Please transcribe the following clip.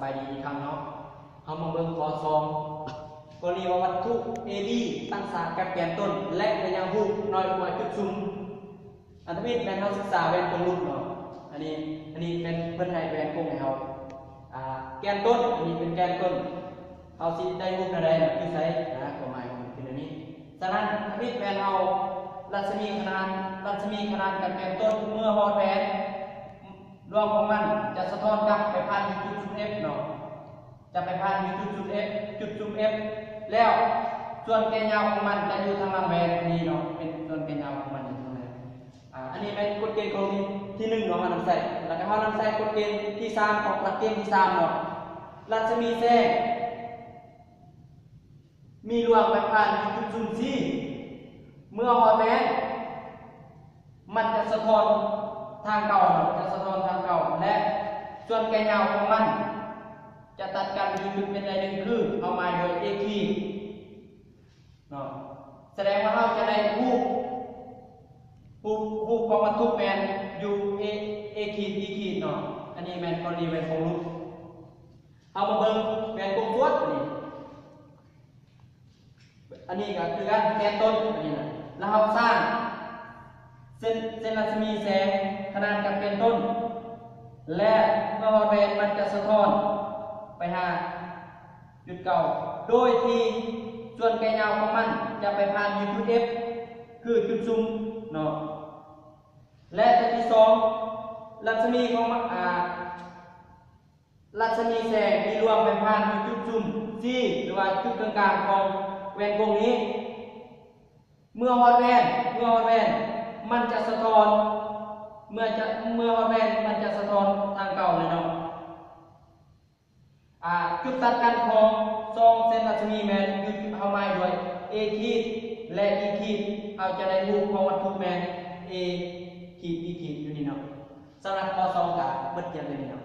ບາຍດີອີກຄັ້ງເນາະ. ເຮົາມາເບິ່ງຂໍ້ສອງ ກໍລະນີວ່າວັດຖຸ ເອ ບີ ຕັ້ງສາກກັບແກນຕົ້ນ ແລະ ໄລຍະຮູບນ້ອຍກວ່າຈຸດຊຸມ. ອັນທຳອິດແມ່ນເຮົາສຶກສາແຫວນກົງຫຼຸບເນາະ. ອັນນີ້ ອັນນີ້ແມ່ນເພິ່ນໃຫ້ແຫວນກົງໃຫ້ເຮົາ ອ່າ ແກນຕົ້ນ ອັນນີ້ເປັນແກນຕົ້ນ ເຮົາຊິໄດ້ຮູບແນວໃດນະ ຢູ່ໃສນະ ຄວາມໝາຍຂອງມັນຄືແນວນີ້. ສະນັ້ນ ທຳອິດແມ່ນເຮົາລັດສະໝີຂະໜານ ລັດສະໝີຂະໜານກັບແກນຕົ້ນ ເມື່ອຮອດແຫວນ ລວງຂອງມັນຈະສະທ້ອນກັບໄປຜ່ານຢູ່ຈຸດຊຸມ F ເນາະ ຈະໄປຜ່ານຢູ່ຈຸດຊຸມ F ຈຸດຊຸມ F ແລ້ວສ່ວນແກນຍາວຂອງມັນຈະຢູ່ທາງຫຼັງແຫວນນີ້ເນາະ ເປັນສ່ວນແກນຍາວຂອງມັນຢູ່ທາງໃນ. ອາ ອັນນີ້ແມ່ນກົດເກນຂໍ້ທີໜຶ່ງເນາະ ເຮົານຳໃຊ້ ແລ້ວກໍເຮົານຳໃຊ້ກົດເກນທີສາມຂອງຫຼັກເກນທີສາມເນາະ ລັດສະໝີແສງ ມີລວງໄປຜ່ານຢູ່ຈຸດຊຸມ C ເມື່ອຮອດແຫວນ ມັນຈະສະທ້ອນທາງເກົ່າ ຈະສະທ້ອນທາງເກົ່າ ແລະ ສ່ວນແກນຍາວຂອງມັນຈະຕັດກັນຢູ່ຈຸດເປັນໄລໜຶ່ງ ຄືເຮົາໝາຍດ້ວຍ A ຂີດເນາະ. ສະແດງວ່າເຮົາຈະໄດ້ຮູບ ຮູບ ຮູບຂອງວັດຖຸແມ່ນຢູ່ A A ຂີດ B ຂີດເນາະ. ອັນນີ້ແມ່ນກໍລະນີແຫວນກົງຫຼຸບ. ເຮົາມາເບິ່ງແຫວນກົງສວດນີ້. ອັນນີ້ກໍຄືກັນ ແກນຕົ້ນ ອັນນີ້ນະ ແລ້ວເຮົາສ້າງເສັ້ນ ເສັ້ນລັດສະໝີແສງຂະໜານກັບແກນຕົ້ນ ແລະ ເມື່ອຮອດແຫວນມັນຈະສະທ້ອນໄປຫາຈຸດເກົ່າ ໂດຍທີ່ສ່ວນແກນຍາວຂອງມັນຈະໄປຜ່ານຢູ່ຈຸດ F ຄືຈຸດຊຸມເນາະ. ແລະ ຕົວທີສອງ ລັດສະໝີຂອງມັນ ອາ ລັດສະໝີແສງທີ່ລວງໄປຜ່ານຢູ່ຈຸດຊຸມ C ຫຼືວ່າຈຸດເຄິ່ງກາງຂອງແຫວນກົງນີ້ ເມື່ອຮອດແຫວນ ເມື່ອຮອດແຫວນ ມັນຈະສະທ້ອນ ເມື່ອຈະ ເມື່ອຮອດແຫວນ ມັນຈະສະທ້ອນທາງເກົ່າແລ້ວເນາະ. ອາ ຈຸດຕັດກັນຂອງສອງເສັ້ນລັດສະໝີແມ່ນຢູ່ຈຸດເຮົາໝາຍດ້ວຍ A ຂີດ ແລະ B ຂີດ ເຮົາຈະໄດ້ຮູບຂອງວັດຖຸແມ່ນ A ຂີດ B ຂີດ ຢູ່ນີ້ເນາະ. ສຳລັບຂໍ້ສອງກໍເບິດກຽມຢູ່ນີ້ເນາະ.